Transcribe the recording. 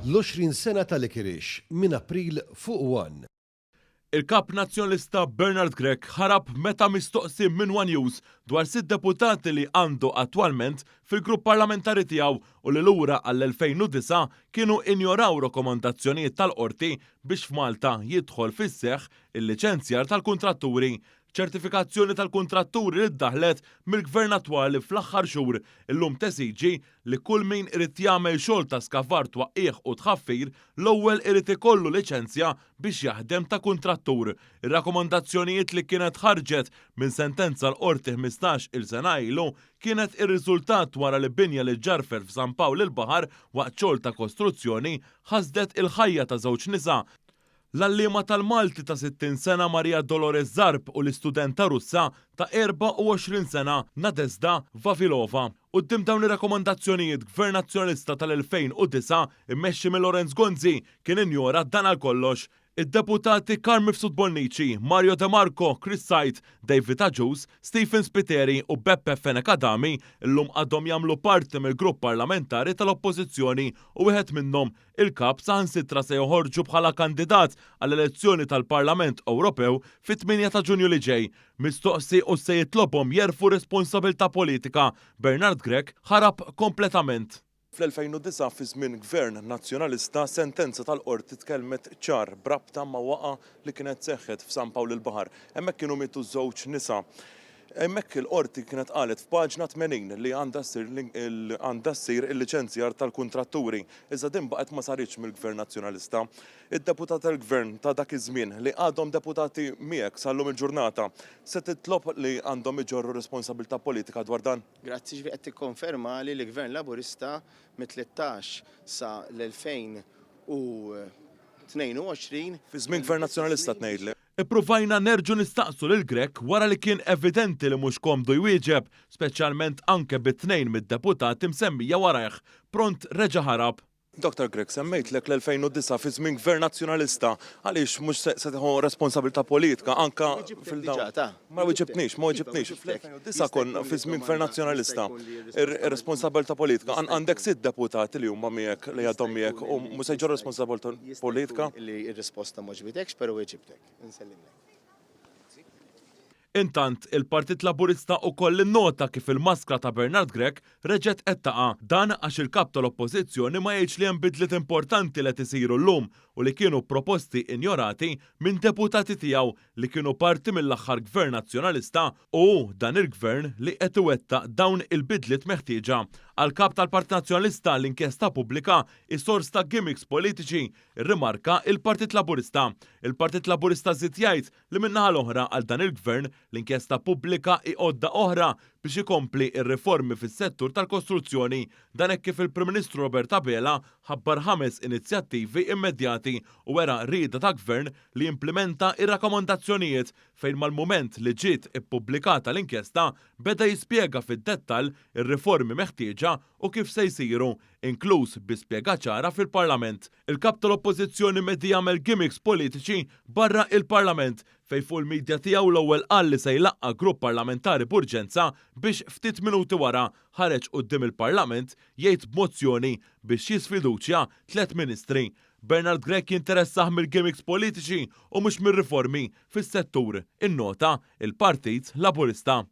L-20 sena ta' Licorice minn April fuq One. Il-Kap Nazzjonalista Bernard Grech ħarab meta mistoqsi minn one News dwar sitt deputati li għandu attwalment fil-grupp parlamentari tiegħu u li lura għall-2009 kienu injoraw rakkomandazzjonijiet tal-Qorti biex f'Malta jidħol fis-seħħ il-liċenzjar tal-kuntratturi. Ċertifikazzjoni tal-kuntratturi li ddaħħlet mill-Gvern attwali fl-aħħar xhur illum tesiġi li kull min irid jagħmel xogħol ta' skavar twaqqigħ u tħaffir l-ewwel irid ikollu liċenzja biex jaħdem ta' kuntrattur. Ir-rakkomandazzjonijiet li kienet ħarġet minn sentenza l-Qorti 15 il sena ilu kienet ir-riżultat wara li binja li ġġarfet f'San Pawl il-Baħar waqt xogħol ta' kostruzzjoni ħasdet il-ħajja ta' żewġ nisa. L-għalliema tal-Malti ta' 60 sena Maria Dolores Zarb u l-istudenta Russa ta' 24 sena Nadezhda Vavilova. Quddiem dawn ir-rakkomandazzjonijiet Gvern Nazzjonalista tal-2009 immexxi minn Lawrence Gonzi kien injora dan għal kollox. Id-Deputati Carm Mifsud Bonnici, Mario De Marco, Chris Said, David Agius, Stephen Spiteri u Beppe Fenech Adami llum għadhom jagħmlu parti mill-grupp parlamentari tal-Oppożizzjoni u wieħed minnhom Il-Kap saħansitra se joħorġu bħala kandidat għall-elezzjoni tal-Parlament Ewropew fit-8 ta' Ġunju li ġej. Mistoqsi hux se jitlobhom jerfgħu responsabilità politika, Bernard Grech ħarab kompletament. Fl-2009 fi żmien Gvern Nazzjonalista, sentenza tal-Qorti tkellmet ċar b'rabta ma' waqgħa li kienet seħħet f'San Pawl il-Baħar. Hemmhekk kienu mietu żewġ nisa. Hemmhekk il-Qorti kienet qalet f'paġna 80 li għandha ssir għandha ssir il-liċenzjar tal-kuntratturi, iżda din baqgħet ma saritx mill-Gvern Nazzjonalista. Id-deputati tal-Gvern ta' dak iż-żmien li għadhom deputati miegħek sal-lum il-ġurnata, se titlob li għandhom iġorru responsabilità politika dwar dan? Grazzi, ġifieri qed tikkonfermali li Gvern Laburista mit-13 sa l-2022. Fi żmien Gvern Nazzjonalista tgħidli. Ippruvajna nerġgħu nistaqsu lil Grech wara li kien evidenti li mhux komdu jwieġeb, speċjalment anke bi tnejn mid-deputati msemmija warajh. Pront reġa' ħarab. Dottor Grech, semmejtlek l-2009 fi żmien Gvern Nazzjonalista, għaliex mhux se tieħu responsabilità politika anke fil-dawn. Ma weġibtnix, ma weġibtnix. Fl-2009 konna fi żmien Gvern Nazzjonalista. Ir-responsabilità politika, għandek sitt deputati li huma miegħek, li għadhom miegħek u mhux se jġorru responsabilità politika? Li r-risposta ma għoġbitekx, però weġibtek. Insellimlek. Intant, il-Partit Laburista ukoll innota kif il-maskra ta' Bernard Grech reġgħet qed taqa'. Dan għax il-Kap tal-Oppożizzjoni ma jgħidx li hemm bidliet importanti li qed isiru llum u li kienu proposti injorati minn deputati tiegħu li kienu parti mill-aħħar Gvern Nazzjonalista u hu dan il-Gvern li qed iwettaq dawn il-bidliet meħtieġa. Għall-Kap tal-Partit Nazzjonalista l-inkjesta pubblika hi sors ta' gimmicks politiċi, irrimarka il-Partit Laburista. Il-Partit Laburista żied jgħid li min-naħa l-oħra għal dan il-Gvern l-inkjesta pubblika hi għodda oħra biex ikompli r-riformi fis-settur tal-kostruzzjoni. Dan hekk kif il-Prim Ministru Robert Abela ħabbar ħames inizjattivi immedjati u wera rieda ta' Gvern li jimplimenta r-rakkomandazzjonijiet fejn mal-mument li ġiet ippubblikata l-inkjesta beda jispjega fid-dettall ir-riformi meħtieġa u kif se jsiru, inkluż bi spjega ċara fil-Parlament. Il-Kap tal-Oppożizzjoni medhi jagħmel gimmicks politiċi barra il-Parlament fejn fuq il-media tiegħu l-ewwel qal li se jlaqqa' grupp parlamentari b'urġenza biex ftit minuti wara ħareġ quddiem il-Parlament jgħid b'mozzjoni biex jisfiduċja tlett ministri. Bernard Grech jinteressah mill-gimmicks politiċi u mhux mir-riformi fis-settur, innota il-Partit Laburista.